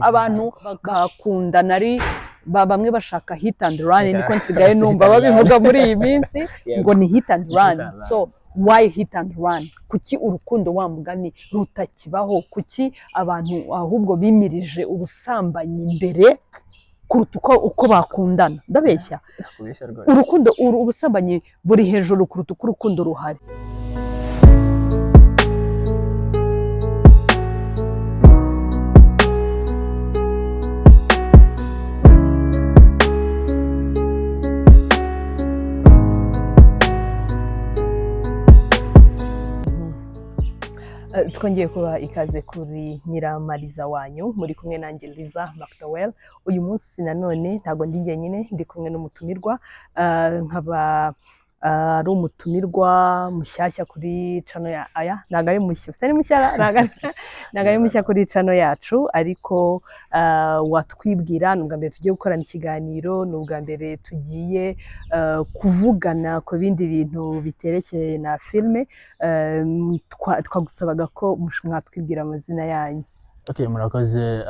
Abantu bakundana ari bamwe bashaka hit and run, niko nsigaye numva babivuga muri iyi minsi ngo ni hit and run. So why hit and run? Kuki urukundo, wa mugani, rutakibaho? Kuki abantu ahubwo bimirije ubusambanyi imbere kuruta uko bakundana? Ndabeshya? Kubeshya rwose. Urukundo, ubusambanyi buri hejuru kuruta uko urukundo ruhari. Twongeye kuba ikaze kuri Nyiramariza wanyu, muri kumwe nanjye Liza McDowell. Uyu munsi nanone ntabwo ndi njyenyine, ndi kumwe n'umutumirwa, nkaba ari umutumirwa mushyashya kuri channel ya aya, ntabwo ari mushya, usa ni mushya, ntabwo ari mushya kuri channel yacu, ariko watwibwira. Ni ubwa mbere tugiye gukorana ikiganiro, ni ubwa mbere tugiye kuvugana ku bindi bintu biterekeye na filime. Twagusabaga ko mwatwibwira amazina yanyu. Okay, murakoze.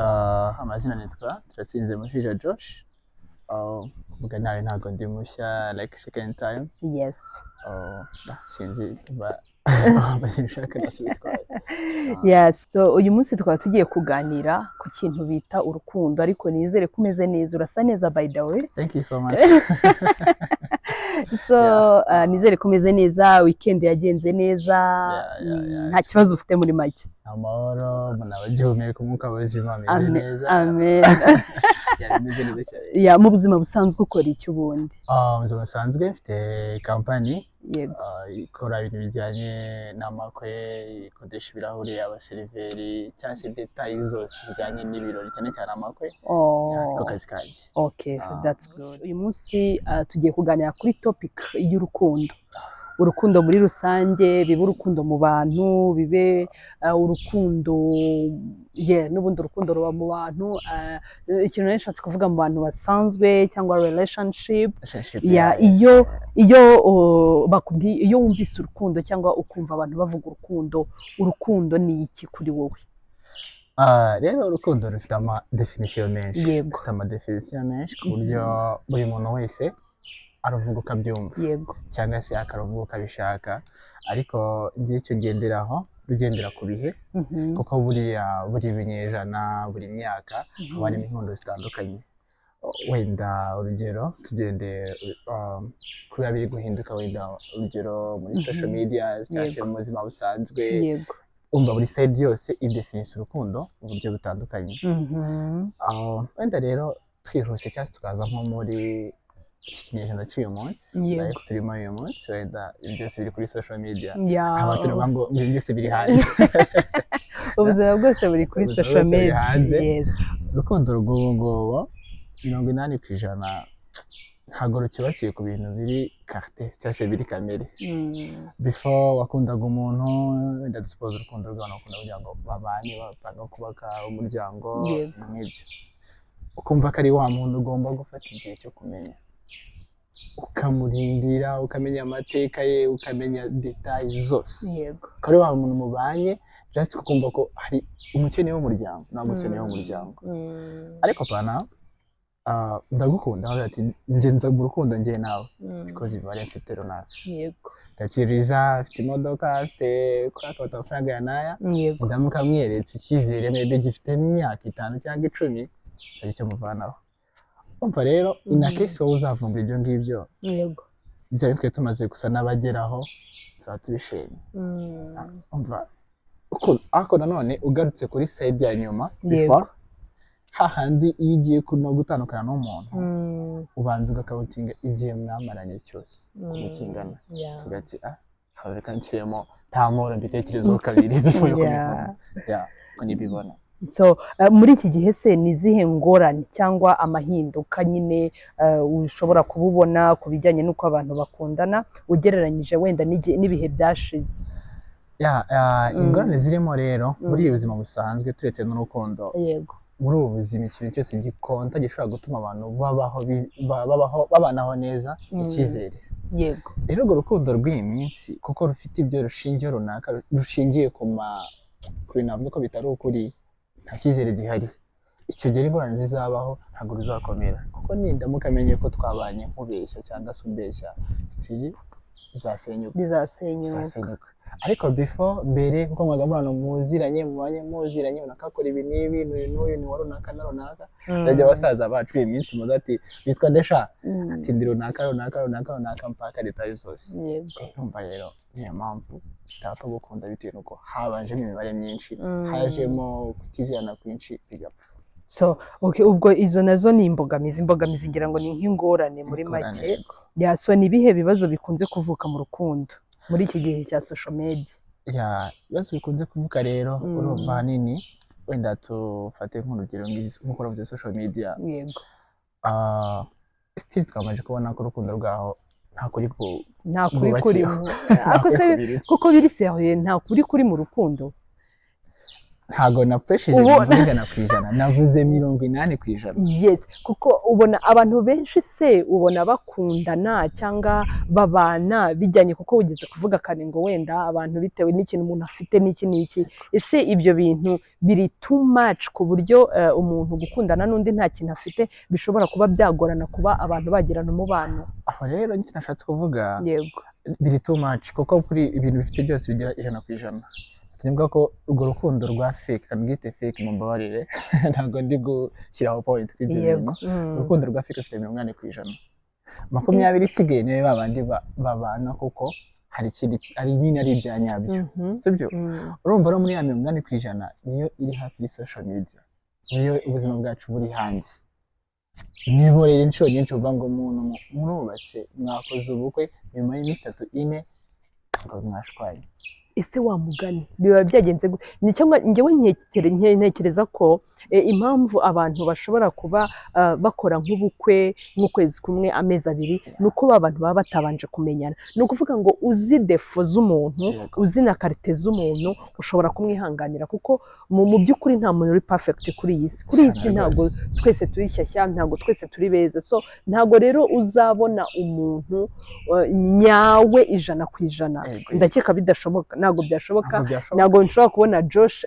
Amazina nitwa Turatsinze Mushija Josh. Kuvuga nawe ntabwo ndi mushya, like second time. Sinzi ba amazina ushaka ntacyo bitwaye. Yes, so uyu munsi tukaba tugiye kuganira ku kintu bita urukundo, ariko nizere ko umeze neza, urasa neza by the way. Thank you so much. So nizere ko umeze neza, weekend yagenze neza, Yeah. nta kibazo ufite muri make. Amahoro, mbona abagihumeka umwuka muzima, ameze neza. Amen. Yeah, meze neza cyane. Yeah, mu buzima busanzwe ukora iki ubundi? Mu buzima busanzwe mfite company ikora ibintu bijyanye n'amakwe, ikodesha ibirahuri, abaseriveri cyangwa se détails zose zijyanye n'ibirori, cyane cyane amakwe. Oh. Niko kazi kanjye. Okay, that's good. Uyu munsi tugiye kuganira kuri topic y'urukundo. Urukundo muri rusange, bibe urukundo mu bantu, bibe urukundo, yeah, n'ubundi urukundo ruba mu bantu. Ikintu nari nshatse kuvuga mu bantu basanzwe cyangwa relationship. Relationship, Yeah, yes. iyo bakubwiye, iyo wumvise urukundo cyangwa ukumva abantu bavuga urukundo, urukundo ni iki kuri wowe? Rero urukundo rufite ama definition menshi. Rufite ama definition menshi ku buryo buri muntu wese aruvuga uko abyumva cyangwa se akaruvuga uko abishaka, ariko njye icyo ngenderaho, rugendera ku bihe, kuko buriya buri binyejana, buri myaka haba harimo inkundo zitandukanye. Wenda urugero tugende kubera biri guhinduka, wenda urugero muri social media cyangwa se mu buzima busanzwe, umva buri side yose idefinisa urukundo mu buryo butandukanye. Aho wenda rero twihuse cyangwa se tukaza nko muri iki kinyejana cy'uyu munsi, life turimo uyu munsi, wenda ibintu byose biri kuri social media, aba turavuga ngo ibintu byose biri hanze. Ubuzima bwose buri kuri Ubuzima social bwose buri media. hanze. Urukundo rw'ubu ngubu, 80% ntabwo rucyubakiye ku bintu biri karite cyangwa se biri kamere. Before wakundaga umuntu, wenda dusuppose urukundo rw'abantu bakunda kugira ngo babane, bapanga kubaka umuryango, nk'ibyo, ukumva ko ari wa muntu ugomba gufata igihe cyo kumenya, ukamurindira, ukamenya amateka ye, ukamenya détails zose, ko ari wa muntu mubanye just ukumva ko hari umukene w'umuryango ntabwo ukeneye w'umuryango. Ariko pana ndagukunda, aho ati njye nza mu rukundo njye nawe because imibare mfite runaka, ati Liza afite imodoka, afite kuri amafaranga ya naya, ndamuka mweretse icyizere, maybe gifite imyaka 5 cyangwa 10, nzajya icyo muvanaho. Umva rero, in a case wowe uzavumbura ibyo ngibyo, bya twe tumaze gusa n'abageraho, tuzaba tubishimye. Umva ariko nanone ugarutse kuri side ya nyuma, before hahandi iyo ugiye no gutandukana n'umuntu, ubanza ugacountinga igihe mwamaranye cyose ukuntu kingana, tugati ah, reka nshyiremo nta mbitekerezo kabiri before yo kubivamo. Yeah, uko nibibona. So muri iki gihe se ni izihe ngorane cyangwa amahinduka nyine ushobora kububona ku bijyanye n'uko abantu bakundana ugereranyije wenda n'ibihe byashize? Yeah, ingorane zirimo rero muri ubu buzima busanzwe, turetse n'urukundo, muri ubu buzima ikintu cyose gicounta gishobora gutuma abantu babaho babaho babanaho neza, icyizere. Rero urwo rukundo rw'iyi minsi, kuko rufite ibyo rushingiye runaka, rushingiye ku bintu navuga ko bitari ukuri, nta cyizere gihari. Icyo gihe ingorane zizabaho ntabwo bizakomera, kuko nindamuka amenye ko twabanye nkubeshya cyangwa se umbeshya, still bizasenyuka. Bizasenyuka. Bizasenyuka. Ariko before, mbere, kuko mwaga murano muziranye, mubanye muziranye, runaka akora ibi n'ibi, n'uyu n'uyu ni wa runaka na runaka. Ndajya abasaza bacu iyi minsi muzi ati: "Witwa ndesha?" Ati: "Ndi runaka, runaka, runaka, runaka," mpaka détails zose. Urumva rero niyo mpamvu bitapfa gukunda, bitewe n'uko habanjemo imibare myinshi, hajemo kutizerana kwinshi, bigapfa. So okay, ubwo izo nazo ni imbogamizi. Imbogamizi ngira ngo ni nk'ingorane muri Ingorane, make. Yego. Yeah, so ni ibihe bibazo bikunze kuvuka mu rukundo muri iki gihe cya social media? Yeah, ibibazo bikunze kuvuka rero, urumva ahanini wenda tufate nk'urugero nk'uko uravuze social media, still twamaze kubona ko urukundo rwaho nta kuri ku Nta kuri rwubakiyeho. kurimo. Nta Ariko kuri se kubirimo. kuko biri sérieux, nta kuri kuri mu rukundo? Ntago napresheje 100%, navuze 80%. Yes, kuko ubona abantu benshi se ubona bakundana cyangwa babana bijyanye, kuko wigeze kuvuga kare ngo wenda abantu bitewe n'ikintu umuntu afite n'iki n'iki. Ese ibyo bintu biri too much ku buryo umuntu gukundana n'undi nta kintu afite bishobora kuba byagorana kuba abantu bagirana umubano? Aho rero nicyo nashatse kuvuga. Biri too much kuko kuri ibintu bifite byose bigira 100%. Tuvuga ko urwo rukundo rwa fake, rwite fake, mumbabarire, ntabwo ndi gushyiraho point kuri ibyo bintu. Urukundo rwa fake rufite 80%, 20 isigaye niyo ba bandi babana kuko hari ikindi hari nyine ari ibya nyabyo, sibyo? Urumva rero muri ya 80% niyo iri hafi ya social media, niyo ubuzima bwacu buri hanze. Nibo rero inshuro nyinshi uvuga ngo umuntu murubatse, mwakoze ubukwe, nyuma y'iminsi 3, 4 ngo mwashwanye. Ese wa mugani biba byagenze gute? Ni cyangwa njyewe ntekereza ko impamvu abantu bashobora kuba bakora nk'ubukwe nk'ukwezi kumwe, amezi 2, ni uko ba bantu baba batabanje kumenyana. Ni ukuvuga ngo uzi défauts z'umuntu, uzi na qualités z'umuntu, ushobora kumwihanganira, kuko mu by'ukuri nta muntu uri perfect kuri iyi si. Kuri iyi si Cyane ntabwo rwose. twese turi shyashya, ntabwo twese turi beza. So ntabwo rero uzabona umuntu nyawe 100%. Ndakeka bidashoboka, ntabwo byashoboka. Ntabwo byashoboka. Ntabwo nshobora kubona Josh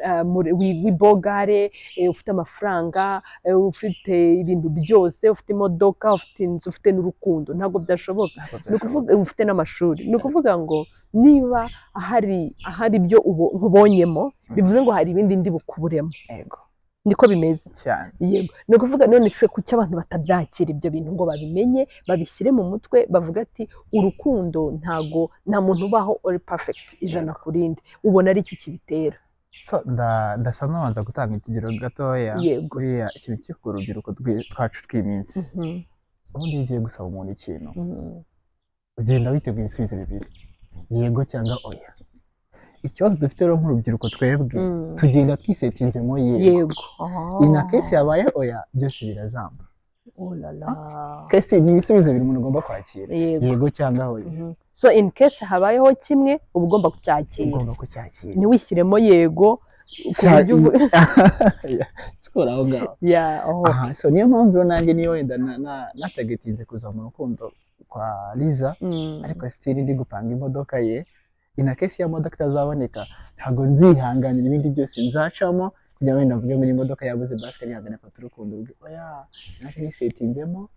w'ibogare, ufite amafaranga, ufite ibintu byose, ufite imodoka, ufite inzu, ufite n'urukundo. Ntabwo byashoboka. Ntabwo Ni byashoboka. ukuvuga ufite n'amashuri. Ni ukuvuga ngo niba ahari ibyo nkubonyemo, bivuze ngo hari ibindi ndi bukuburemo. Niko bimeze. Cyane. Yego, ni ukuvuga none se kuki abantu batabyakira ibyo bintu ngo babimenye, babishyire mu mutwe, bavuga ati urukundo ntago, nta muntu ubaho uri perfect ijana ku rindi? Ubona ari iki kibitera? So ndasa n'abanza gutanga ikigero gatoya. Buriya ikintu kiri ku rubyiruko twacu tw'iminsi, ubundi iyo ugiye gusaba umuntu ikintu, ugenda witeguye ibisubizo bibiri, yego cyangwa oya. Ikibazo dufite rero nk'urubyiruko twebwe, tugenda twisetinzemo yego. In case yabaye oya, byose birazamba. Oh la la. Case ni ibisubizo bibiri umuntu agomba kwakira, yego cyangwa oya. So in case habayeho kimwe, uba ugomba kucyakira. Ugomba kucyakira. Ntiwishyiremo yego ku buryo Sikora aho ngaho. Yeah, oh. Aha, so niyo mpamvu rero nanjye niyo wenda natagetinze kuza mu rukundo kwa Liza, ariko still ndi gupanga imodoka ye. In case ya modoka itazaboneka, ntabwo nzihanganira ibindi byose nzacamo kugira ngo wenda mvuge ngo imodoka yabuze, basi nihangane mfate urukundo rwe. Oya, naje nisetinzemo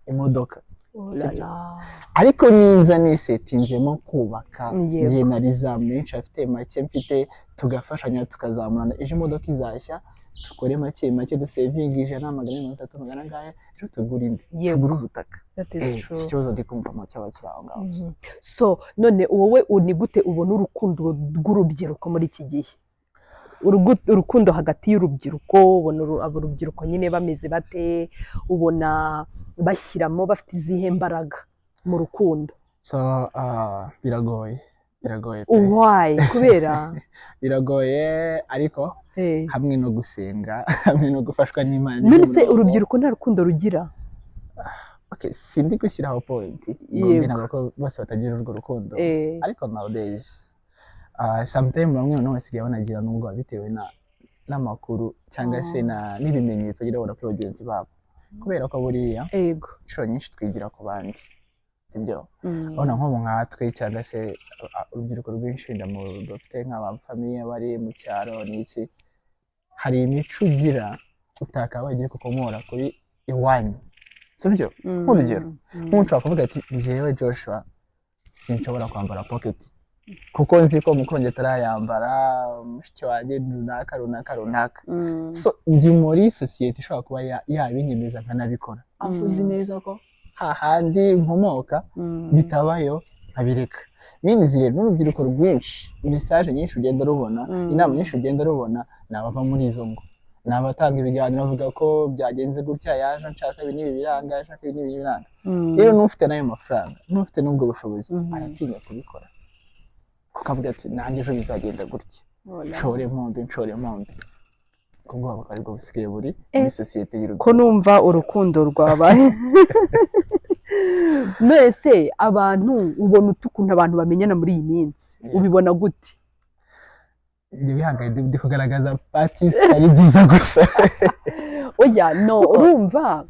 imodoka. Oh la Sibyo? la. Ariko ninza nisetinzemo kubaka, njye na Liza, menshi afite, make mfite, tugafashanya, tukazamurana, ejo imodoka izashya, dukore make make, dusevinge 100, 430, magana angahe, ejo tugure indi, tugure ubutaka. That is true. Iki kibazo ndi kumva cyaba kiri aho ngaho. So none wowe ni gute ubona urukundo rw'urubyiruko muri iki gihe? Urukundo hagati y'urubyiruko, ubona abo urubyiruko nyine bameze bate? Ubona bashyiramo, bafite izihe mbaraga mu rukundo? So biragoye, biragoye pe. Why? Kubera Biragoye, ariko hamwe no gusenga, hamwe no gufashwa n'Imana None se n'umurongo. urubyiruko nta rukundo rugira? Okay, sindi gushyiraho point ngo mbe ko bose batagira urwo rukundo, ariko nowadays sometimes bamwe noneho basigaye banagira n'ubwoba bitewe na n'amakuru cyangwa se na n'ibimenyetso bagenda babona kuri bagenzi babo, kubera ko buriya inshuro nyinshi twigira ku bandi, sibyo? Urabona nk'ubu nkatwe cyangwa se urubyiruko rwinshi bafite nk'abafamille bari mu cyaro n'iki, hari imico ugira. Utakabaye ugiye kukomora kuri iwanyu, sibyo? Nk'urugero, nk'ushobora kuvuga ati: "Njyewe Joshua sinshobora kwambara pocket kuko nzi ko mukuru wanjye atarayambara, mushiki wanjye runaka runaka runaka." So ndi muri sosiyete ishobora kuba yabinyemeza nkanabikora, aho uzi neza ko hahandi nkomoka bitabayo, nkabireka. Means rero n'urubyiruko rwinshi, message nyinshi ugenda rubona, inama nyinshi ugenda rubona, ni abava muri izo ngo, ni abatanga ibiganiro bavuga ko byagenze gutya, yaje nshaka ibi n'ibi biranga, ashaka ibi n'ibi biranga. Rero n'ufite n'ayo mafaranga, n'ufite n'ubwo bushobozi, aratinya kubikora kuko avuga ati: "Nanjye ejo bizagenda gutya." Voilà. Nshore mpombe, nshore mpombe. Ubwo bwoba bukaba aribwo busigaye buri Eh, muri sosiyete ko y'urubyiruko. Numva urukundo rwabaye none se abantu ubona ute ukuntu abantu bamenyana muri iyi minsi? Ubibona gute? Njye bihangane, ndi kugaragaza part ari nziza gusa. Oya, no, urumva,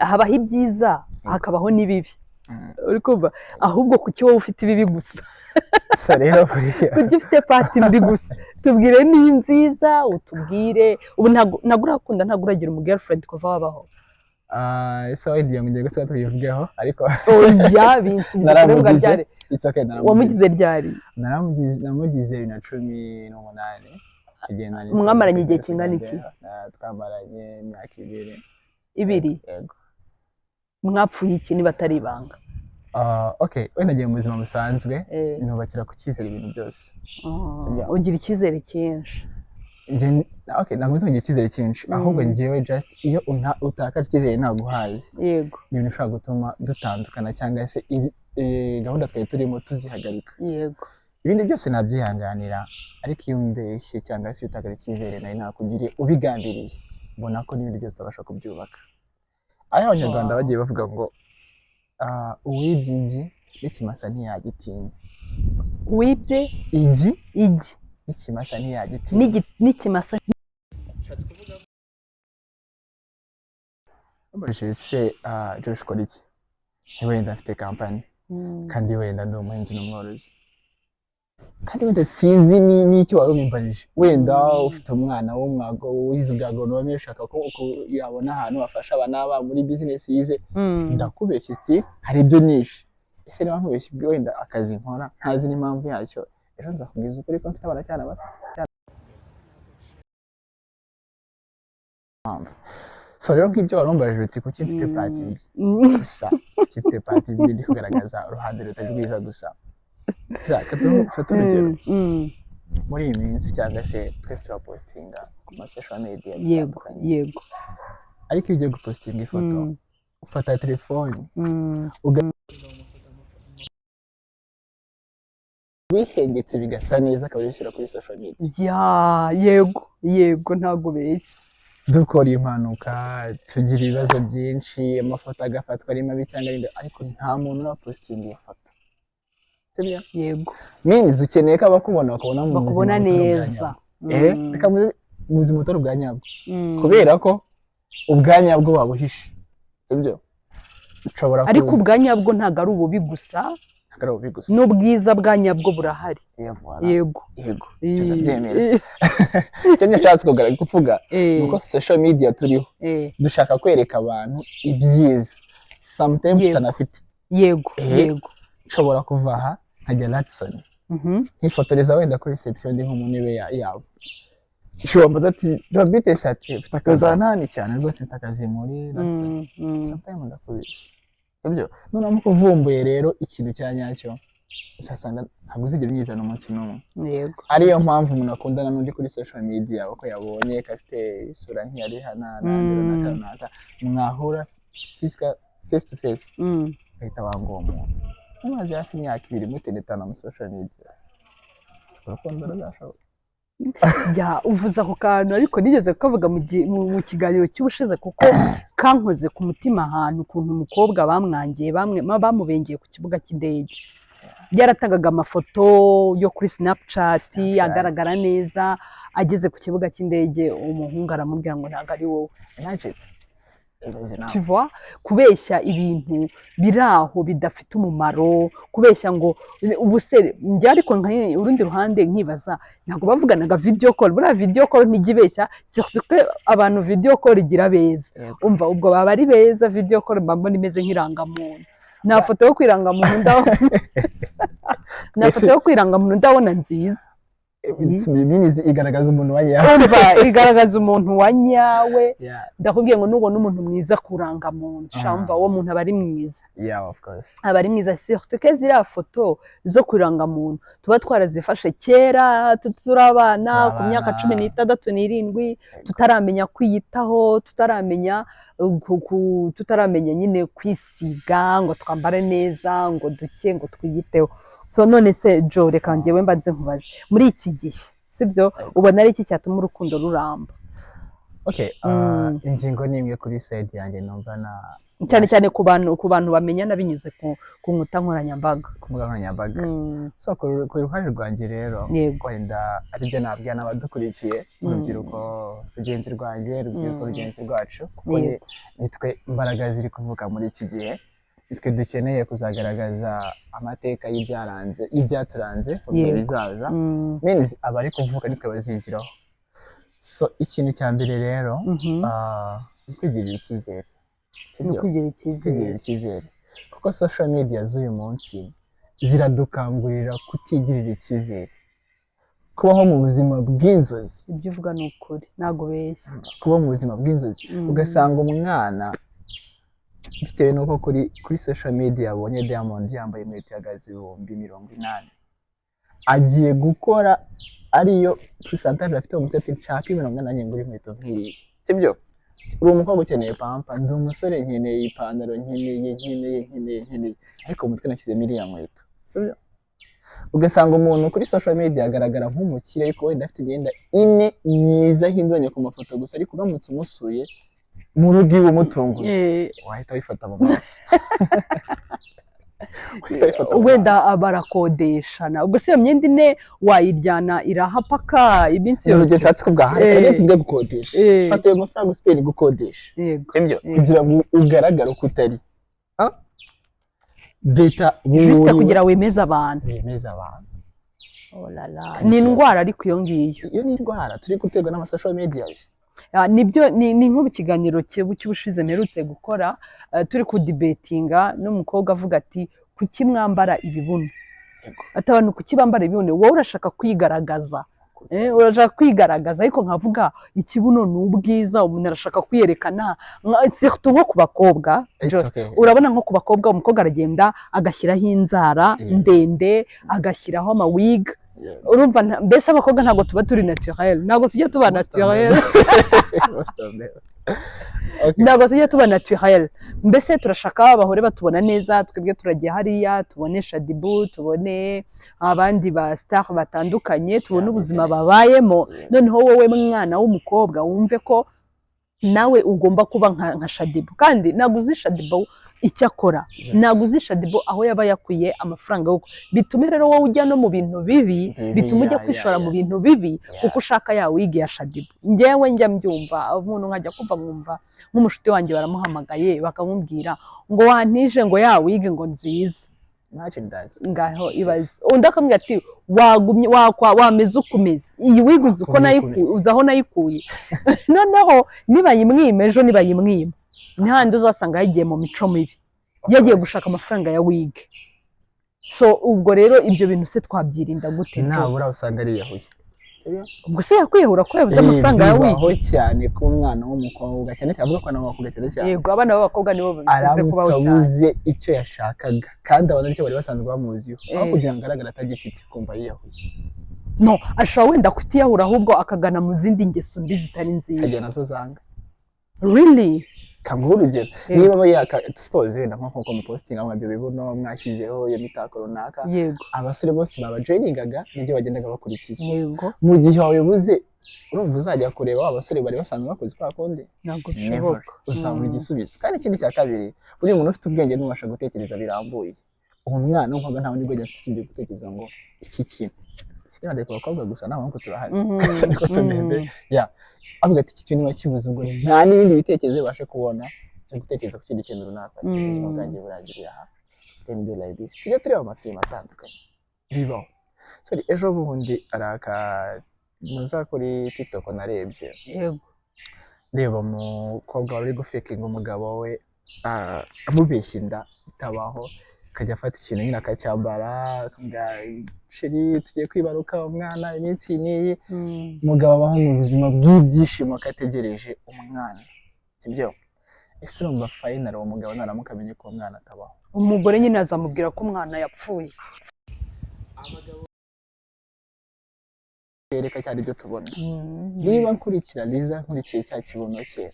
habaho ibyiza, hakabaho n'ibibi. Uri kumva? Ahubwo kuki wowe ufite ibibi gusa? So rero buriya Kuki ufite part mbi gusa? Tubwire ni nziza, utubwire. Ubu ntabwo urakunda, ntabwo uragira umu girlfriend kuva wabaho? Ah, ese wenda ngo ngiye gusiga tubivugeho, ariko Oya, binsubiza kubivuga. Naramugize. Ryari? It's okay, naramugize. Wamugize ryari? Naramugize, namugize 2018, tugenda. Mwamaranye igihe kingana iki? Twamaranye imyaka 2. 2? Yego. Mwapfuye iki niba atari ibanga? Ah, okay, wenda ngiye mu buzima busanzwe, nubakira ku cyizere ibintu byose. Ah, ugira icyizere cyinshi. Njye, okay, ntabwo nzi kugira icyizere cyinshi, ahubwo njyewe just iyo utakaje icyizere naguhaye, ni ibintu bishobora gutuma dutandukana cyangwa se gahunda twari turimo tuzihagarika. Ibindi byose nabyihanganira, ariko iyo umbeshye cyangwa se iyo utakaje icyizere nari nakugiriye ubigambiriye, mbona ko n'ibindi byose utabasha kubyubaka. Aho Abanyarwanda bagiye bavuga ngo uwibye igi n'ikimasa ntiyagitinya. Wibye igi igi n'ikimasa ntiyagitinya. N'ikimasa. Ushatse kuvuga bambajije se: "Josh, ukora iki?" Wenda mfite kampani, kandi wenda ndi umuhinzi n'umworozi, kandi wenda sinzi n'icyo wari ubimbarije. Wenda ufite umwana w'umwago wize ubwa agronomie, ushaka ko yabona ahantu afasha aba n'aba muri business yize. Ndakubeshye sti hari ibyo nishe. Ese niba nkubeshye ibyo wenda akazi nkora ntazi n'impamvu yacyo, ejo nzakubwiza ukuri ko mfite abana cyane bafite impamvu? So rero nk'ibyo wari umbajije uti kuki mfite part mbi gusa, kuki mfite part mbi, ndi kugaragaza uruhande rutari rwiza gusa. Reka dufate urugero. Muri iyi minsi cyangwa se twese turapostinga ku ma social media bitandukanye, ariko iyo ugiye gupostinga ifoto, ufata telefone, wihengetse bigasa neza, akaba yishyira kuri social media. Ya, yego, ntabwo ubeshya. Dukora impanuka, tugira ibibazo byinshi, amafoto agafatwa ari mabi cyangwa ari, ariko nta muntu urapostinga iyo foto, sibyo? Yego. Means ukeneye ko abakubona bakubona mu buzima Bakubona butari ubwa neza. nyabwo. Reka mu buzima butari ubwa nyabwo, kubera ko ubwa nyabwo wabuhishe, sibyo? Nshobora Ariko ubwa nyabwo ntabwo ari ububi gusa. Ntabwo ari ububi gusa. N'ubwiza bwa nyabwo burahari. Voilà. Yego. Yego, icyo ndabyemera. Icyo nashatse kugaragaza, kuvuga, ni uko social media turiho, dushaka kwereka abantu ibyiza sometimes tutanafite. Nshobora kuva aha nkajya Radisson, nkifotoreza wenda kuri reception, ndi nko mu ntebe yabo. Ushobora mbaza ati: "Jabite?" Ati: "Mfite akazi aha nani cyane rwose, mfite akazi muri Radisson." Sometimes ndakubeshya, sibyo? Noneho uvumbuye rero ikintu cya nyacyo, uzasanga ntabwo uzigera unyizana umunsi n'umwe. Ariyo mpamvu umuntu akundana n'undi kuri social media, uko yabonye ko afite isura nk'iya Rihanna n'andi runaka runaka, mwahura physical, face to face, ugahita wanga uwo muntu mumaze hafi imyaka 2 muteretana muri social media. Urukundo ruzashoboka? Ya, uvuze ako kantu, ariko nigeze kukavuga mu kiganiro cy'ubushize, kuko kankoze ku mutima ahantu, ukuntu umukobwa bamwangiye, bamwe bamubengeye ku kibuga cy'indege. Yaratangaga amafoto yo kuri Snapchat, Snapchat. agaragara neza, ageze ku kibuga cy'indege umuhungu aramubwira ngo ntabwo ari wowe. Imagine. Ibaze nawe. Tu vois, kubeshya ibintu biri aho bidafite umumaro, kubeshya ngo ubu se njye, ariko nka urundi ruhande nkibaza, ntabwo bavuganaga video call? Buriya video call ntijya ibeshya, surtout ko abantu video call igira beza. Umva, ubwo baba ari beza. Video call mba mbona imeze nk'irangamuntu. Nta foto yo kwirangamuntu ndabona, nta foto yo kwirangamuntu ndabona nziza. Means igaragaza umuntu wa nyawe. Umva, igaragaza umuntu wa nyawe. Ndakubwiye ngo nubona umuntu mwiza kurangamuntu, shamva uwo muntu aba ari mwiza. Yeah, of course. Aba ari mwiza, surtout ko ziriya foto zo kurangamuntu tuba twarazifashe kera turi abana, Turi ku myaka abana. 16, 7, tutaramenya kwiyitaho, tutaramenya tutaramenya nyine kwisiga ngo twambare neza, ngo duke, ngo twiyiteho. So none se Jo, reka njyewe mbanze nkubaze, muri iki gihe, sibyo, ubona ari iki cyatuma urukundo ruramba? Okay, ingingo ni imwe kuri side yanjye numva na Cyane cyane ku bantu bamenyana binyuze ku nkuta nkoranyambaga. Ku mbuga nkoranyambaga. So ku ruhande rwanjye rero, wenda aribyo nabwira n'abadukurikiye, urubyiruko rugenzi rwanjye, urubyiruko rugenzi rwacu, kuko nitwe imbaraga ziri kuvuka muri iki gihe, nitwe dukeneye kuzagaragaza amateka y'ibyaranze, y'ibyaturanze mu bihe bizaza. Means abari kuvuka nitwe bazigiraho. So ikintu cya mbere rero, ni kwigirira icyizere. Ni Sibyo? ukwigirira icyizere. Kwigirira icyizere, kuko social media z'uyu munsi ziradukangurira kutigirira icyizere, kubaho mu buzima bw'inzozi. Ibyo uvuga ni ukuri, ntabwo ubeshya. Kubaho mu buzima bw'inzozi, ugasanga umwana bitewe n'uko kuri social media yabonye Diamond yambaye inkweto ihagaze 80,000, agiye gukora ariyo pourcentage afite mu mutwe, ati nshaka 80 ngura inkweto nk'iriya. Sibyo? Uri umukobwa ukeneye pampa, ndi umusore nkeneye ipantaro, nkeneye, nkeneye, nkeneye, nkeneye, ariko mu mutwe nashyizemo iriya nkweto. Sibyo? Ugasanga umuntu kuri social media agaragara nk'umukire, ariko wenda afite imyenda ine myiza ahinduranya ku mafoto gusa, ariko uramutse umusuye mu rugo iwe umutunguye, wahita wifata mu maso. Wahita wifata mu Wenda maso. barakodeshana, ubwo se iyo myenda ine wayiryana irahapaka iminsi Ni urugero yose? nshatse kuvuga, hari tuvuge gukodesha. Fata ayo mafaranga usipeni gukodesha. Sibyo? Kugira ngo ugaragare uko utari. Ah? Beta Juste buriwe. kugira wemeze abantu. Wemeze abantu. Oh la la. Kandi Ni ikibazo. indwara ariko iyo ngiyo. Iyo ni indwara turi guterwa n'ama social medias. Ah, nibyo, ni nko mu kiganiro cy'ubushize mperutse gukora, turi kudebatinga n'umukobwa avuga ati kuki mwambara ibibuno? Ati abantu kuki bambara ibibuno? Wowe urashaka kwigaragaza. Urashaka kwigaragaza, ariko nkavuga ikibuno ni ubwiza, umuntu arashaka kwiyerekana, surtout nko ku bakobwa. It's okay. Urabona nko ku bakobwa, umukobwa aragenda agashyiraho inzara ndende, agashyiraho amawig. Urumva mbese abakobwa ntabwo tuba turi naturel, ntabwo tujya tuba Most of naturel. them. Most of them. Okay. Ntabwo tujya tuba naturel. Mbese turashaka bahore batubona neza. Twebwe turagiye hariya tubone Shaddyboo, tubone abandi ba star batandukanye, tubone ubuzima bimeze babayemo. Noneho wowe mwana w'umukobwa wumve ko nawe ugomba kuba nka Shaddyboo, kandi ntabwo uzi Shaddyboo icyo akora. Ntabwo uzi Shaddyboo aho yaba yakuye amafaranga yo bitume rero wowe ujya no mu bintu bibi, Bibi, bituma ujya kwishora mu bintu bibi kuko ushaka ya wig ya Shaddyboo. Njyewe njya mbyumva, umuntu nkajya kumva nkumva nk'umushuti wanjye baramuhamagaye bakamubwira ngo wantije ngo ya wig ngo nziza. Imagine that. Ngaho ibaze, undi akamubwira ati wagumye wakwa wameze uko umeze, iyi wig uzi uko Wakumye nayikuye, uko umeze. uzi aho nayikuye. Noneho nibayimwima ejo, nibayimwima ntihandi uzasanga yagiye mu mico mibi, yagiye gushaka amafaranga ya wig. So ubwo rero ibyo bintu se twabyirinda gute, Jo? Nabura usanga ariyahuye. Ubwo se yakwiyahura ko yabuze amafaranga ya wig? Bibaho cyane ku mwana w'umukobwa, cyane cyane avuga ko abana b'abakobwa cyane cyane. Yego, abana b'abakobwa nibo bikunze Aramutse kubaho cyane. abuze icyo yashakaga, kandi abantu nicyo bari basanzwe bamuziho, aho kugira ngo agaragare atagifite, kumva yiyahuye. No ashobora wenda kutiyahura, ahubwo akagana mu zindi ngeso mbi zitari nziza. Akajya nazo zanga. Really? Kaguha urugero, niba aba yaka suppose wenda nko nkuko mupostinga ngo ibyo bibuno mwashyizeho, iyo mitako runaka, abasore bose babajoiningaga nibyo bagendaga bakurikiye. Mu gihe wabibuze, urumva uzajya kureba wa basore bari basanzwe bakoze kwa kundi? Ntabwo Never. bishoboka. Uzabura igisubizo. Kandi ikindi cya kabiri, buriya umuntu ufite ubwenge ntubasha gutekereza birambuye. Uwo mwana w'umukobwa nta bundi bwenge afite usibye gutekereza ngo iki kintu, sinibande ku bakobwa gusa, n'abahungu turahari, niko tumeze. Ya, avuga ati iki kintu niba kibuze, ubwo nta n'ibindi bitekerezo bibashe kubona. cyo gutekereza ku kindi kintu runaka, ati ubuzima bwanjye burangiriye aha, let me do like this. Tujya tureba amafilime atandukanye, bibaho. Sorry, ejo bundi hari aka muza kuri TikTok narebye, ndeba umukobwa wari uri gufakinga umugabo we, amubeshya inda itabaho, akajya afata ikintu nyine akacyambara, akamubwira: "Chéri, tugiye kwibaruka umwana iminsi n'iyi." Umugabo abaho mu buzima bw'ibyishimo ko ategereje umwana, sibyo? Ese urumva finally uwo mugabo naramuka amenye ko uwo mwana atabaho? Umugore nyine azamubwira ko umwana yapfuye. Abagabo yereka cyane ibyo tubona. Niba nkurikira Liza, nkurikiye cya kibuno cye,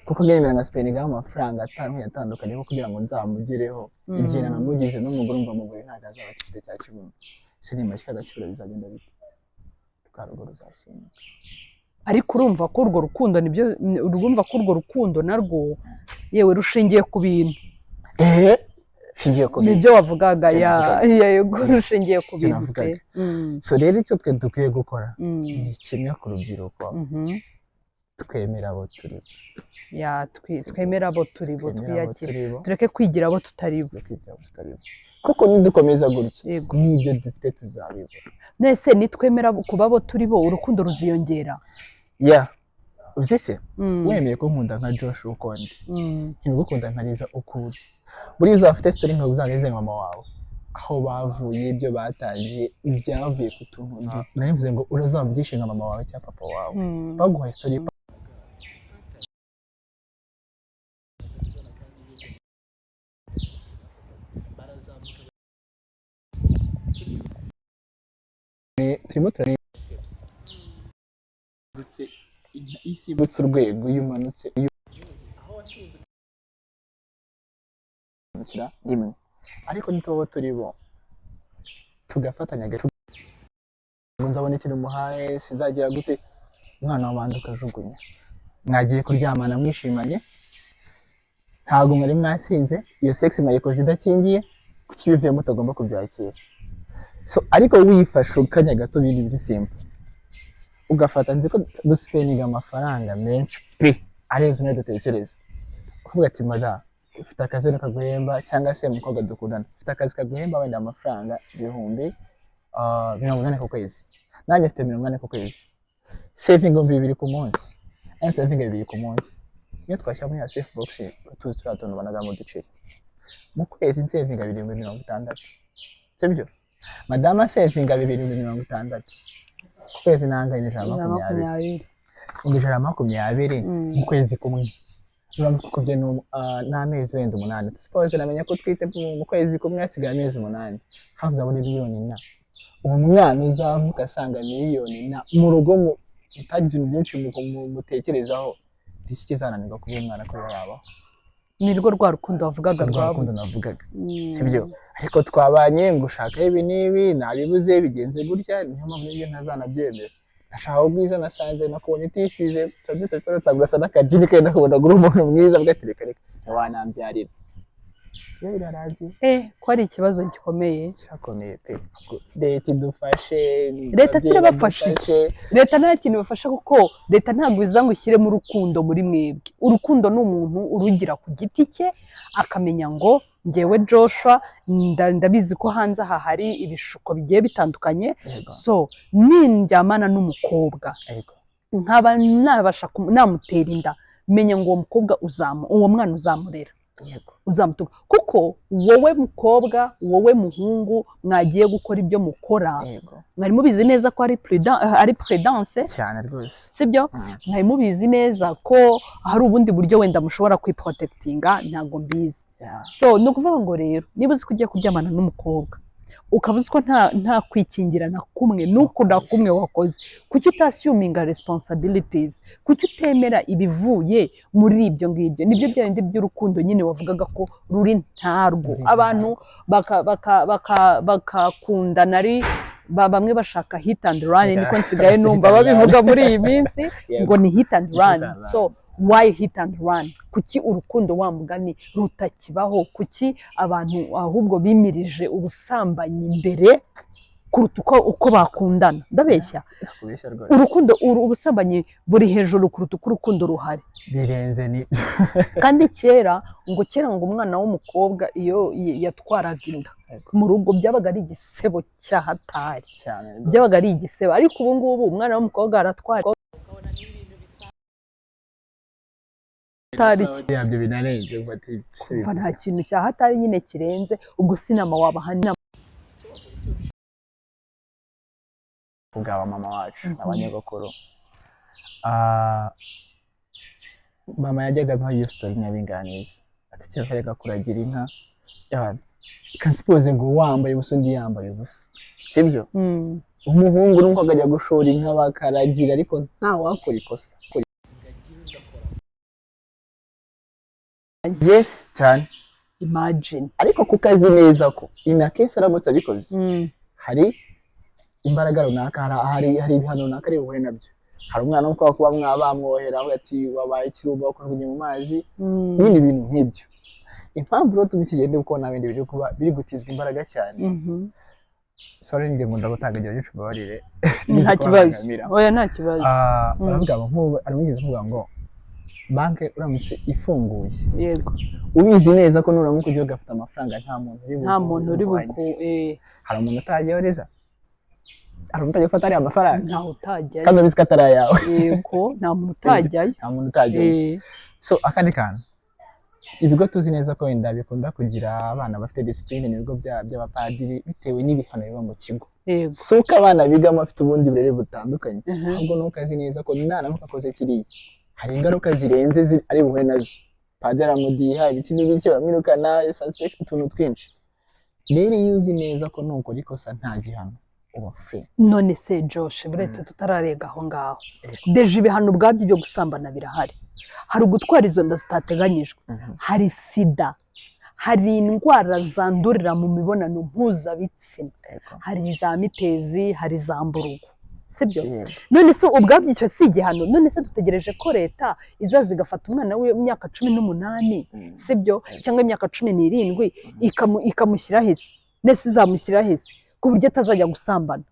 kuko ngemera nka spendingaho amafaranga atandukanye atandukanye ko kugira ngo nzamugereho, igihe nanamugize n'umugore, umva, mugore ntabwo azaba agifite cya kibuno. Ese nimashyika agakibura bizagenda bite? Rwa rugo ruzasenyuka. Ariko urumva ko urwo rukundo, nibyo, urumva ko urwo rukundo narwo yewe rushingiye ku bintu. Eee, shingiye ku bintu. Nibyo wavugaga. Ibyo Ya. navugaga. Yego, rushingiye ku Ibyo bintu pe. navugaga. So rero icyo twe dukwiye gukora ni kimwe ku rubyiruko: twemera abo turi bo. Ya, twemere abo turi bo. Twemere abo Twiyakire. turi bo. Tureke kwigira abo tutari bo. Tureke kwigira abo tutari bo, kuko nidukomeza gutya, n'ibyo dufite tuzabibura. Nese nitwemera kuba abo turi bo, urukundo ruziyongera? Ya, uzi se, wemeye ko nkunda nka Josh uko ndi, ntibigukunda nka Liza uko uri, buriya uzaba ufite story nka uzageze mama wawe, aho bavuye, ibyo batangiye, ibyavuye ku tuntu duto. Nari mvuze ngo urazavugishe nka mama wawe cyangwa papa wawe, baguhaye story. Turimo turareba ndetse isimbutse urwego, iyo umanutse, iyo umanukira rimwe, ariko nituba turi bo tugafatanya gato ngo nzabone ikintu muhaye, sinzagira gute, umwana wabanza ukajugunya. Mwagiye kuryamana mwishimanye, ntabwo mwari mwasinze, iyo sex mwayikoze idakingiye, kuki ibivuyemo mutagomba kubyakira? So ariko wifashe akanya gato, ibintu biri simple, ugafata, nzi ko duspendinga amafaranga menshi pe, arenze nayo dutekereza, ukavuga ati: "Mada, ufite akazi wenda kaguhemba, cyangwa se umukobwa dukundana ufite akazi kaguhemba wenda amafaranga 80,000 ku kwezi, nanjye mfite 80 ku kwezi, saving 2000 ku munsi, nanjye saving 2000 ku munsi, iyo twashyira muri ya safe box tuzi turiya tuntu banagamo uduceri, mu kwezi nsavinga 760, sibyo? Madame asavinga 760 ku kwezi, nangaye 120. 120. Ngo 120 mu kwezi kumwe, ukubye n'amezi wenda 8, suppose namenya ko utwite mu kwezi kumwe, hasigaye amezi 8, hafi uzabona miliyoni na uwo mwana uzavuka asanga miliyoni na mu rugo, mutagize ibintu byinshi mutekerezaho, iki kizananirwa kuba umwana ko yabaho? Ni rwo rwa rukundo wavugaga. Rwa rukundo Rwabuze. navugaga, sibyo? Ariko twabanye ngo ushaka ibi n'ibi nabibuze, bigenze gutya, niyo mpamvu n'ibyo ntazanabyemera. Nashaka ubwiza, nasanze nakubonye utisize, turabyutse turotsa ugasa n'akajini kandi nakubona uri umuntu mwiza, avuga ati: "Reka reka, ntiwanambyarira." Iyo birarangiye. Eh, ko ari ikibazo gikomeye. Kirakomeye pe. Leta idufashe. Leta Ababyeyi irabafasha. badufashe. Leta nta kintu ibafasha, kuko leta ntabwo iza ngo ishyiremo urukundo muri mwebwe. Urukundo ni umuntu urugira ku giti cye, akamenya ngo ngewe Joshua ndabizi ko hanze aha hari ibishuko bigiye bitandukanye, so nindyamana n'umukobwa, nkaba nabasha namutera inda, menya ngo uwo mukobwa uzamu, uwo mwana uzamurera, uzamutunga, kuko wowe mukobwa, wowe muhungu, mwagiye gukora ibyo mukora, mwari mubizi neza ko ari prudence. Cyane rwose. Sibyo? Mwari mubizi neza ko hari ubundi buryo wenda mushobora kwiprotectinga, ntabwo mbizi. So ni ukuvuga ngo rero niba uzi ko ugiye kuryamana n'umukobwa, ukaba uzi ko nta kwikingira na kumwe n'uku na kumwe wakoze, kuki utassuminga responsibilities? Kuki utemera ibivuye muri ibyo ngibyo? Nibyo bya bindi by'urukundo nyine wavugaga ko ruri ntarwo. Ruri. Abantu bakakundana ari bamwe bashaka hit and run, niko nsigaye Hit numva and run. babivuga muri iyi minsi, ngo ni hit and Hit run. and run. So why hit and run? Kuki urukundo wa mugani rutakibaho? Kuki abantu ahubwo bimirije ubusambanyi imbere? Kuruta uko bakundana. Ndabeshya? Kubeshya rwose. Urukundo, ubusambanyi buri hejuru kuruta uko urukundo ruhari. Birenze ni Kandi kera ngo umwana w'umukobwa iyo yatwaraga inda mu rugo byabaga ari igisebo cyahatari. Cyane rwose. Byabaga ari igisebo, ariko ubu ngubu umwana w'umukobwa aratwara hatari. Yabyo binarenze uvuga ati "Se Kumva nta bivuze." kintu cya hatari nyine kirenze. Ubwo sinama wabaha inama? Kubwa mama wacu n'abanyogokuru. Mama yajyaga amuha iyo story nyabinganiza, ati kera kajyaga kuragira inka, kansipoze ngo wambaye ubusa, undi yambaye ubusa, sibyo? Umuhungu nuko akajya gushora inka bakaragira, ariko nta wakora ikosa. Yes, cyane. Imagine. Ariko kuko azi neza ko in a case aramutse abikoze, hari imbaraga runaka, hari ibihano runaka ari buhure nabyo. Hari umwana wo kuba bamwohera, avuga ati wabaye ikirumbo, bakujugunye mu mazi, nyine ibintu nk'ibyo. Impamvu rero tubikigende kuko nta bindi biri kuba biri gutizwa imbaraga cyane. Sorry, njye nkunda gutanga ingero nyinshi, mbabarire. Nta kibazo, oya, nta kibazo. Baravuga ngo nk'ubu aramwigeze kuvuga ngo banki uramutse ifunguye, ubizi neza ko nuramuka ugiye ugafata amafaranga nta muntu uri Nta muntu uri bukurwanye. buku. Hari umuntu utajyayo reza? Hari umuntu utajya gufata ariya mafaranga? Ntawe utajyayo. Kandi ubizi ko atari ayawe. Yego, nta muntu utajyayo. Nta muntu utajyayo. So akandi kantu, ibigo tuzi neza ko wenda bikunda kugira abana bafite discipline ni ibigo by'abapadiri, bitewe n'ibihano biba mu kigo. Si uko abana bigamo bafite ubundi burere butandukanye, ahubwo nuko azi neza ko naramuka akoze kiriya hari ingaruka zirenze ari buhure nazo. Padiri aramudiha, ibiki n'ibiki, baramwirukana, suspension, utuntu twinshi. Rero iyo uzi neza ko nukora ikosa nta gihano, uba free. None se Josh, buretse tutararega aho ngaho, déjà ibihano ubwabyo byo gusambana birahari. Hari ugutwara izo nda zitateganyijwe, hari sida, hari indwara zandurira mu mibonano mpuzabitsina, hari za mitezi, hari za mburugu, sibyo? Yego. None se ubwabyo icyo si igihano? None se dutegereje ko leta izaza igafata umwana w'imyaka 18, sibyo, cyangwa imyaka 17, ikamushyira hese? Nese izamushyira hese ku buryo atazajya gusambana?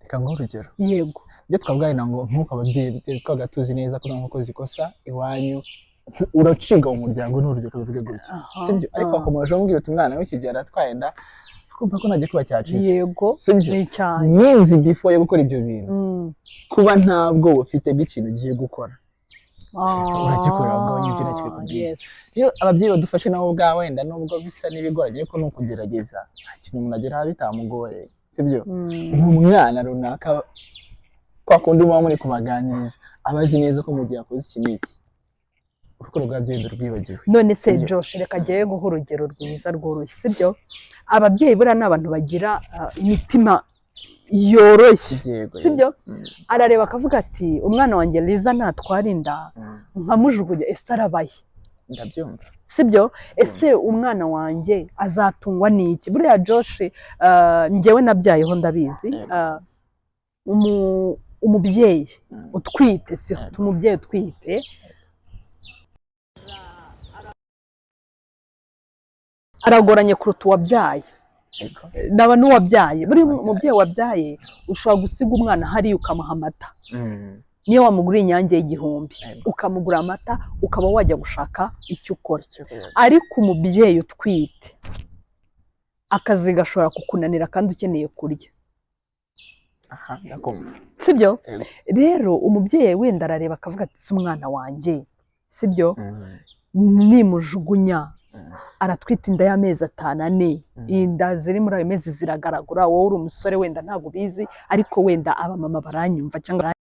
Reka nguhe urugero. Yego. Ibyo twavuga ngo nk'uko ababyeyi twabaga tuzi neza ko nkuko ikosa iwanyu uracibwa mu muryango, ni urugero bivuge gutyo, sibyo? Ariko wakomeje umubwira uti umwana w'iki gihe aratwaye inda, kumva ko nta gikuba cyacitse, sibyo? Ni cyane. Means before yo gukora ibyo bintu, kuba nta bwoba ufite bw'ikintu ugiye gukora, uragikora ubwawe, nibyo nacyo bikubwiye. Iyo ababyeyi badufashe nabo ubwawe, wenda nubwo bisa n'ibigoranye, ariko ni ukugerageza, nta kintu umuntu ageraho bitamugoye, sibyo? Uwo mwana runaka, kwa kundi muba muri kubaganiriza, aba azi neza ko mu gihe akoze iki n'iki, urukundo rw'ababyeyi rwibagiwe. None se Sibyo? Josh, reka agiye guha urugero rwiza rworoshye, sibyo? Ababyeyi buriya ni abantu bagira imitima yoroshye, sibyo? Arareba akavuga ati umwana wanjye Liza natwara inda nkamujugunya, ese arabaye? Ndabyumva. Sibyo? Ese umwana wanjye azatungwa n'iki? Buriya Josh, njyewe nabyayeho, ndabizi. Umubyeyi utwite, surtout umubyeyi utwite, aragoranye kuruta uwabyaye. Naba n'uwabyaye, buriya umubyeyi wabyaye ushobora gusiga umwana hariya ukamuha amata, niyo wamugura Inyange y'igihumbi, ukamugura amata, ukaba wajya gushaka icyo ukora. Ariko umubyeyi utwite, akazi gashobora kukunanira kandi ukeneye kurya. Aha ndakumva. Sibyo? Yego. Rero umubyeyi wenda arareba akavuga ati si umwana wanjye, sibyo, nimujugunya, aratwita inda y'amezi 5, 4. Inda ziri muri ayo mezi ziragaragura. Wowe uri umusore wenda ntabwo ubizi, ariko wenda abamama baranyumva, cyangwa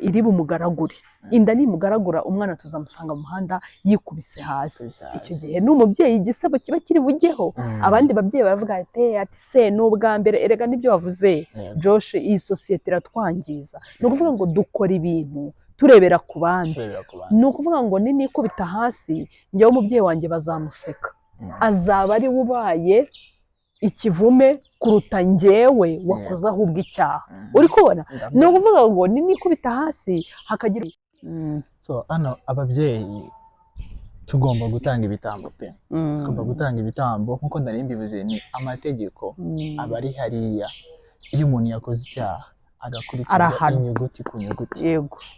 iri bumugaragure. Inda nimugaragura, umwana tuzamusanga mu muhanda yikubise hasi. Icyo gihe n'umubyeyi igisebo kiba kiri bujyeho. Abandi babyeyi baravuga ati se ni ubwa mbere? Erega nibyo wavuze, Josh, iyi sosiyete iratwangiza. Ni ukuvuga ngo dukora ibintu turebera ku bandi. Turebera ku bandi. Ni ukuvuga ngo ninikubita hasi, njyewe umubyeyi wanjye bazamuseka, azaba ari we ubaye ikivume kuruta njyewe wakoze ahubwo icyaha. Uri kubona? Ni ukuvuga ngo ninikubita hasi hakagira So hano ababyeyi Tugomba gutanga ibitambo pe. Tugomba gutanga ibitambo nk'uko nari mbivuze, ni amategeko aba ari hariya. Iyo umuntu yakoze icyaha agakurikizwa Arahanwa. inyuguti ku nyuguti.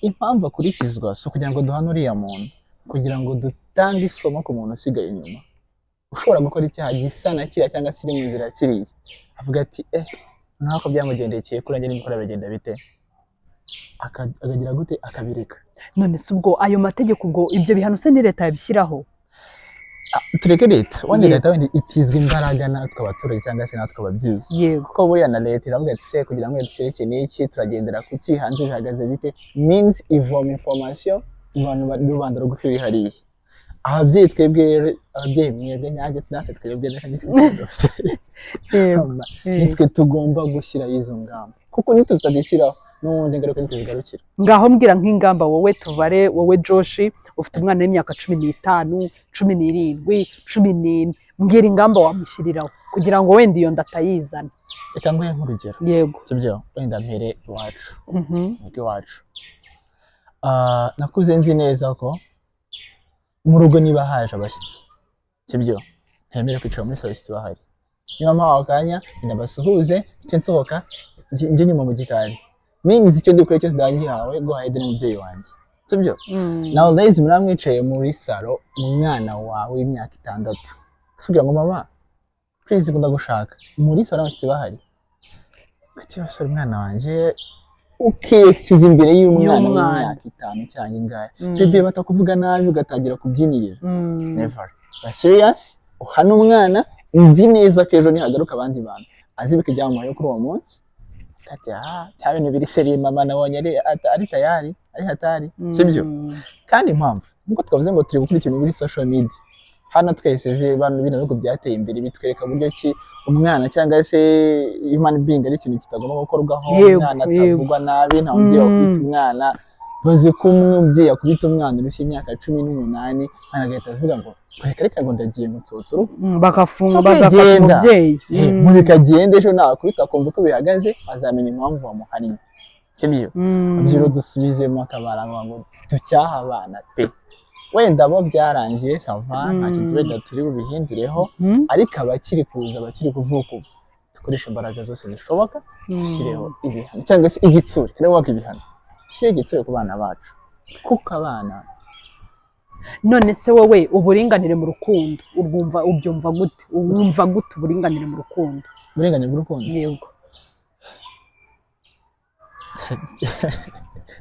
Impamvu akurikizwa si ukugira ngo duhane uriya muntu, kugira ngo dutange isomo ku muntu usigaye inyuma ushobora gukora icyaha gisa na kiriya cyangwa se kiri mu nzira kiriya, avuga ati: "Eh, nk'ako byamugendekeye, kuri nanjye nimukora bigenda bite?" Akagira gute? Akabireka. None se ubwo ayo mategeko, ubwo ibyo bihano se ni leta yabishyiraho? Ah, tureke leta wenda. Leta wenda itizwa imbaraga natwe abaturage cyangwa se natwe ababyeyi, kuko buriya na leta iravuga ati: "Se kugira ngo dushyire iki n'iki, turagendera ku ki? Hanze bihagaze bite?" Means ivoma information mu bantu rubanda rugufi ruri hariya. Ababyeyi twebwe rero, ababyeyi mwebwe, nyange natwe twebwe, reka nitwe tugomba gushyiraho izo ngamba, kuko nitutazishyiraho n'ubundi ingaruka ntituzigarukira. Ngaho mbwira nk'ingamba wowe, tubare wowe Josh ufite umwana w'imyaka 15, 17, 14, mbwira ingamba wamushyiriraho kugira ngo wenda iyo nda atayizana. Reka nguhe nk'urugero. Yego. Sibyo, wenda mpere iwacu, mu iwacu. Ah, nakuze nzi neza ko mu rugo niba haje abashyitsi, sibyo, ntemerewe kwicara muri salo abashyitsi bahari. Niba mpawe akanya, ndabasuhuze, mpite nsohoka njye nyuma mu gikari. Means icyo ndi gukora cyose ngihawe go ahead n'umubyeyi wanjye, sibyo? Nowadays muri mwicaye muri salo, umwana wawe w'imyaka 6 asubira ngo: "Mama, please, ndagushaka," muri salo abashyitsi bahari. Ati: "Basore, umwana wanjye," ukicuza imbere y'umwana Y'umwana. w'imyaka 5 cyangwa ingahe. Bebe batakuvuga nabi, ugatangira kubyinirira. Never. Ba serious, uhana umwana. Nzi neza ko ejo nihagaruka abandi bantu azibuka ibyamubayeho kuri uwo munsi, ati: "Ah, bya bintu biri sérieux, mama nabonye ari tayari, ari hatari," sibyo? Kandi impamvu nkuko twavuze ngo turi gukora ikintu muri social media hano twese, bano bino bihugu byateye imbere bitwereka uburyo ki umwana cyangwa se human being ari ikintu kitagomba gukorwaho. Umwana atavugwa nabi, nta mubyeyi wakubita umwana. Bazi ko umubyeyi akubita umwana urushyi imyaka 18, umwana agahita avuga ngo: "Reka reka," ngo: "Ndagiye," ngo nsohotse urugo. Bagafunga, So bagafata genda. umubyeyi. Mureka agende, ejo nakubita akumva uko bihagaze, azamenya impamvu wamuhannye, sibyo? Ababyeyi rero dusubizemo akabara ngo ducyahe abana pe. Wenda bo byarangiye, ça va, nta kintu wenda turi bubihindureho, ariko abakiri kuza, abakiri kuvuka ubu, dukoreshe imbaraga zose zishoboka, dushyireho ibihano cyangwa se igitsure. Rero waka ibihano, dushyire igitsure ku bana bacu, kuko abana None se wowe uburinganire mu rukundo urwumva, ubyumva gute? Wumva gute uburinganire mu rukundo? Uburinganire bw'urukundo? Yego.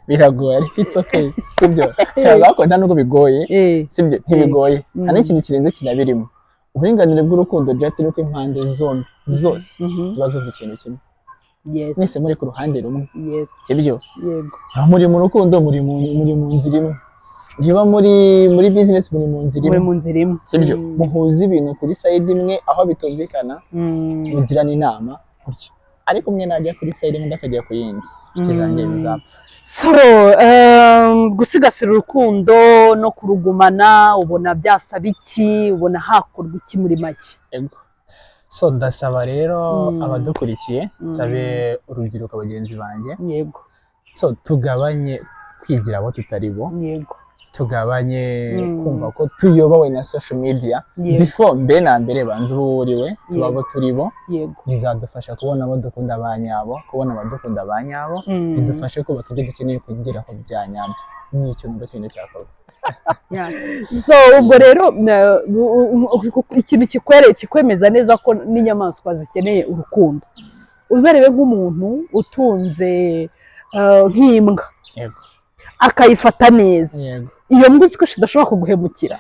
Biragoye, ariko it's okay, sibyo? Ntabwo, nta nubwo bigoye, sibyo? Ntibigoye, nta n'ikintu kirenze kinabirimo. Uburinganire bw'urukundo just ni uko impande zombi zose ziba zumva ikintu kimwe. Mwese muri ku ruhande rumwe, sibyo? Yego. Aho muri mu rukundo, muri mu nzira imwe. Niba muri business, muri mu nzira muri imwe, mu nzira imwe. Sibyo? Muhuza ibintu kuri side imwe, aho bitumvikana mugirana inama gutyo, ariko umwe najya kuri side imwe, undi akajya ku yindi, inshuti zanjye, bizapfa. So gusigasira urukundo no kurugumana, ubona byasaba iki? Ubona hakorwa iki muri make? Ego. So ndasaba rero abadukurikiye, nsabe urubyiruko bagenzi banjye, so tugabanye kwigira abo tutari bo, tugabanye kumva ko tuyobowe na social media. Before, mbere na mbere, banza uba uriwe, tuba abo turi bo. Bizadufasha kubona abo dukunda ba nyabo, kubona abadukunda ba nyabo, bidufashe kubaka ibyo dukeneye kugeraho bya nyabyo. Ni icyo numva kintu cyakorwa. So ubwo rero ikintu kikwemeza neza ko n'inyamaswa zikeneye urukundo, uzarebe nk'umuntu utunze nk'imbwa akayifata neza, iyo mbwa uzi ko idashobora kuguhemukira,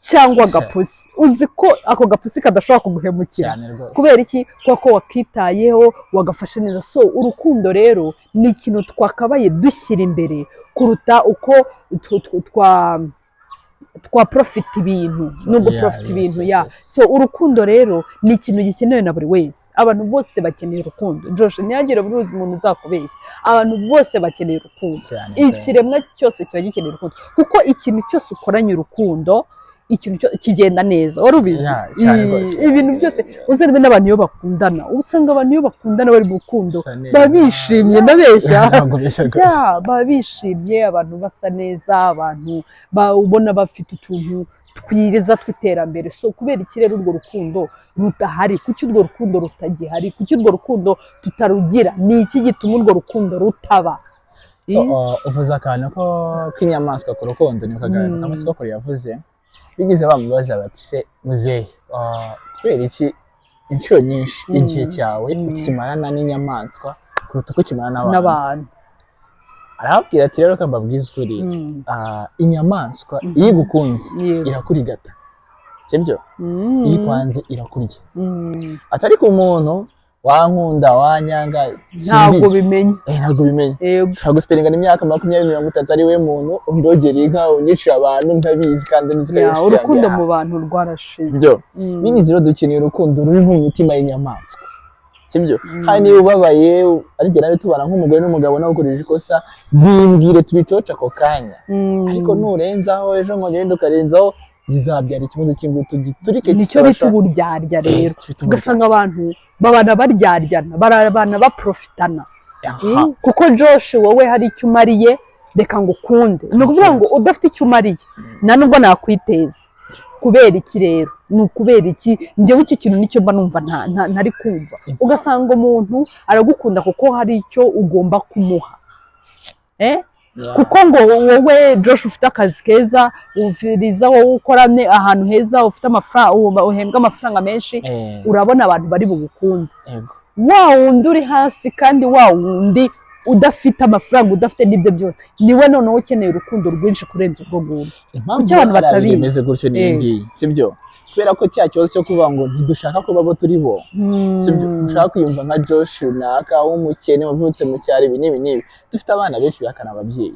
cyangwa agapusi, uzi ko ako gapusi kadashobora kuguhemukira. Cyane rwose. Kubera iki? Kubera ko wakitayeho, wagafashe neza. So urukundo rero ni ikintu twakabaye dushyira imbere kuruta uko twa profita ibintu nubwo profita ibintu. So urukundo rero ni ikintu gikenewe na buri wese. Abantu bose bakeneye urukundo. Josh, ntihagire buri umuntu uzakubeshya, abantu bose bakeneye urukundo. Cyane. Ikiremwa cyose kiba gikeneye urukundo, kuko ikintu cyose ukoranye urukundo, ikintu kigenda neza. Wari ubizi? Yeah, cyane rwose. Ibintu byose, uzarebe n'abantu iyo bakundana, uba usanga abantu iyo bakundana bari mu rukundo Usa neza. baba bishimye. Ndabeshya? Ntabwo ubeshya rwose. Yeah, baba bishimye, abantu basa neza, abantu ubona bafite utuntu. twiza tw'iterambere. So kubera iki rero urwo rukundo rudahari? Kuki urwo rukundo rutagihari? Kuki urwo rukundo tutarugira? Ni iki gituma urwo rukundo rutaba? So, uvuze akantu ko k'inyamaswa ku rukundo, ni akaganiro kamwe sogokuru yavuze. Bigeze bamubaza bati: "Se muzehe, kubera iki inshuro nyinshi igihe cyawe ukimarana n'inyamaswa kuruta uko ukimarana n'abantu?" N'abantu. Arababwira ati: "Rero mbabwize ukuri, inyamaswa iyo igukunze irakurigata, sibyo? Iyo ikwanze irakurya." Ati: "Ariko umuntu, wankunda wanyanga, ntabwo simbizi." Bimenya. Ntabwo bimenya. Ushobora guspendinga imyaka 20, 30 ari we muntu undogera inka, unyicira abantu ntabizi, kandi nzi ko ari inshuti yanjye urukundo ya mu hafi. bantu rwarashize. Byo binizi rero, dukeneye urukundo ruri nko mu mitima y'inyamaswa, sibyo? Kandi niba ubabaye, ari jye nawe tubana nk'umugore n'umugabo, nawe ukoresheje ikosa, bimbwire tubicoce ako kanya. Ariko nurenzaho ejo nkongera ukarenzaho, bizabyara ikibazo cy'ingutu giturike. Nicyo bita uburyarya rero. Twita uburyarya. Ugasanga abantu babana baryaryana, barabana baprofitana. Kuko Josh, wowe hari icyo umariye, reka ngo ukunde. Ni ukuvuga ngo udafite icyo umariye, nta nubwo nakwiteza. Kubera iki rero? Ni ukubera iki? Njyewe icyo kintu nicyo mba numva ntari kumva. Ugasanga umuntu aragukunda kuko hari icyo ugomba kumuha. Kuko ngo wowe Josh ufite akazi keza, uviriza wowe ukora ahantu heza, ufite amafaranga, uhembwa amafaranga menshi, urabona abantu bari bugukunde. Wa wundi uri hasi, kandi wa wundi udafite amafaranga, udafite n'ibyo byose, niwe noneho ukeneye urukundo rwinshi kurenza urwo ngurwo. Impamvu Kuki abantu hari abiri batabizi? bimeze gutyo ni iyi ngiyi, sibyo? Kubera ko cya kibazo cyo kuvuga ngo ntidushaka kuba abo turi bo, sibyo? Ushaka kwiyumva nka Josh runaka w'umukene wavutse mu cyaro, ibi n'ibi n'ibi. Dufite abana benshi bihakana ababyeyi,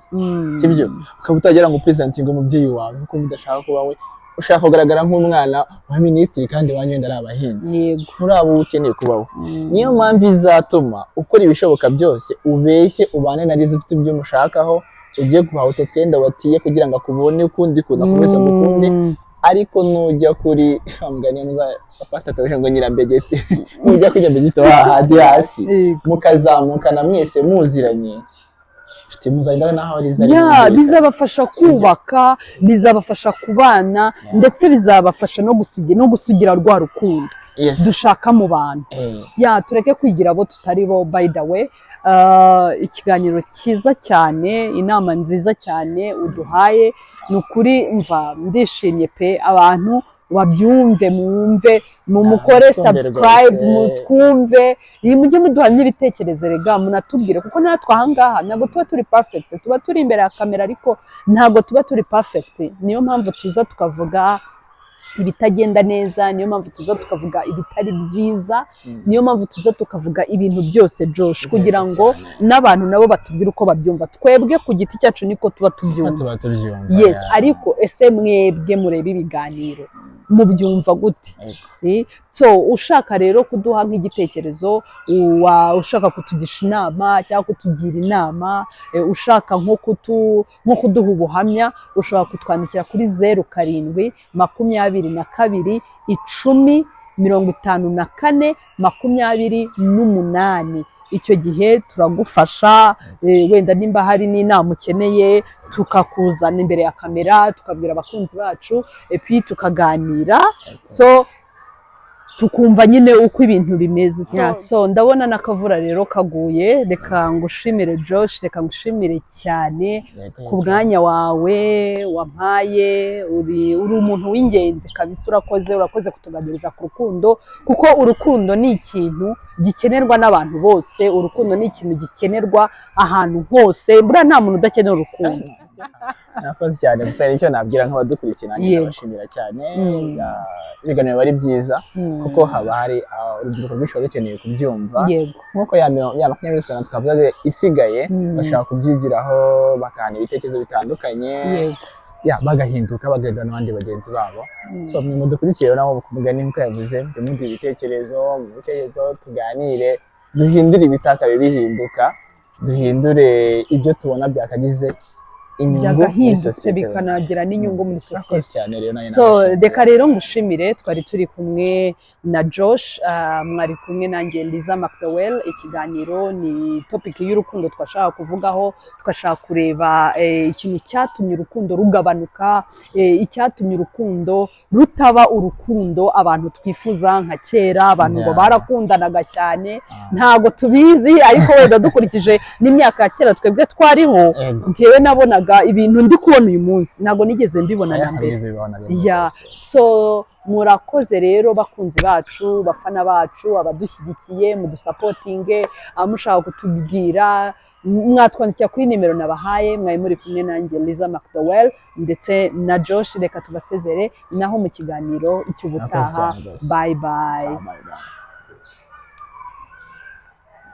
sibyo? Ukaba utagera ngo upresentinge umubyeyi wawe kuko udashaka kuba we, ushaka kugaragara nk'umwana wa minisitiri kandi iwanyu wenda ari abahinzi. Nturaba uwo ukeneye kubaho. Niyo mpamvu izatuma ukora ibishoboka byose, ubeshye, ubane na Liza ufite ibyo umushakaho, ugiye guhaha utwo twenda watiye kugira ngo akubone ukundi kuntu, akomeze agukunde. Ariko nujya kuri wa mugani muza pastor Theogene ngo nyirambegeti, nujya kuri nyirambegeti hahandi hasi, mukazamukana mwese muziranye, nshuti, muzagenda naho Liza ari muri wese. Bizabafasha kubaka, bizabafasha kubana, ndetse bizabafasha no gusugira rwa rukundo dushaka mu bantu. Ya, tureke kwigira abo tutari bo. By the way, ikiganiro cyiza cyane, inama nziza cyane uduhaye, ni ukuri mva ndishimye pe. Abantu babyumve, mwumve, mumukore twumve subscribe, rwose. Mutwumve, iyi mujye muduha n'ibitekerezo rega, munatubwire, kuko natwe ahangaha ntabwo tuba turi perfect. Tuba turi imbere ya kamera ariko ntabwo tuba turi perfect. Niyo mpamvu tuza tukavuga ibitagenda neza, niyo mpamvu tuza tukavuga ibitari byiza, niyo mpamvu tuza tukavuga ibintu byose, Josh, kugira ngo n'abantu nabo batubwire uko babyumva. Twebwe ku giti cyacu niko tuba tubyumva. Tuba tubyumva. Yes, ariko ese mwebwe mureba ibiganiro mubyumva gute? Yego. So ushaka rero kuduha nk'igitekerezo, ushaka kutugisha inama cyangwa kutugira inama, ushaka nko kuduha ubuhamya, ushobora kutwandikira kuri 07 22 10 54 28. Icyo gihe turagufasha, wenda nimba hari n'inama ukeneye, tukakuzana imbere ya kamera, tukabwira abakunzi bacu, epi tukaganira, so tukumva nyine uko ibintu bimeze. So ndabona n'akavura rero kaguye. Reka ngushimire, Josh, reka ngushimire cyane ku mwanya wawe wampaye. Uri umuntu w'ingenzi kabisa. Urakoze, urakoze kutuganiriza ku rukundo, kuko urukundo ni ikintu gikenerwa n'abantu bose. Urukundo ni ikintu gikenerwa ahantu hose. Buriya nta muntu udakenera urukundo. Nakoze cyane. Gusa hari icyo nabwira nk'abadukurikira, nanjye ndabashimira cyane. Ibiganiro biba ari byiza kuko haba hari urubyiruko rwinshi ruba rukeneye kubyumva, nk'uko ya 25 twavugaga isigaye, bashaka kubyigiraho, bakahana ibitekerezo bitandukanye, ya, bagahinduka, bagahindura n'abandi bagenzi babo. So mwe mudukurikiye rero, nabo ku mugani nk'uko yavuze, mujye muduha ibitekerezo, mu bitekerezo tuganire, duhindure ibitaka bihinduka, duhindure ibyo tubona byakagize. inyungu muri Byagahindutse sosiyete. bikanagira n'inyungu muri Murakoze sosiyete. cyane rero, nayo So nabashimiye. reka rero ngushimire. Twari turi kumwe na Josh, mwari kumwe nanjye Liza McDowell. Ikiganiro ni topic y'urukundo twashaka kuvugaho. Twashaka kureba ikintu cyatumye urukundo rugabanuka, icyatumye urukundo rutaba urukundo abantu twifuza nka kera. Abantu ngo barakundanaga cyane. Ntabwo tubizi, ariko wenda dukurikije n'imyaka ya kera twebwe twariho, njyewe nabonaga ibintu ndi kubona uyu munsi ntabwo nigeze mbibona Aya na mbere. ntabwo bibaho na rimwe Ya. rwose. So murakoze rero, bakunzi bacu, bafana bacu, abadushyigikiye, mudusupportinge. Mushaka kutubwira, mwatwandikira kuri nimero nabahaye. Mwari muri kumwe nanjye Liza McDowell ndetse na Josh. Reka tubasezere naho mu kiganiro Murakoze cy'ubutaha. cyane rwose. Bye bye. Ciao, bye bye.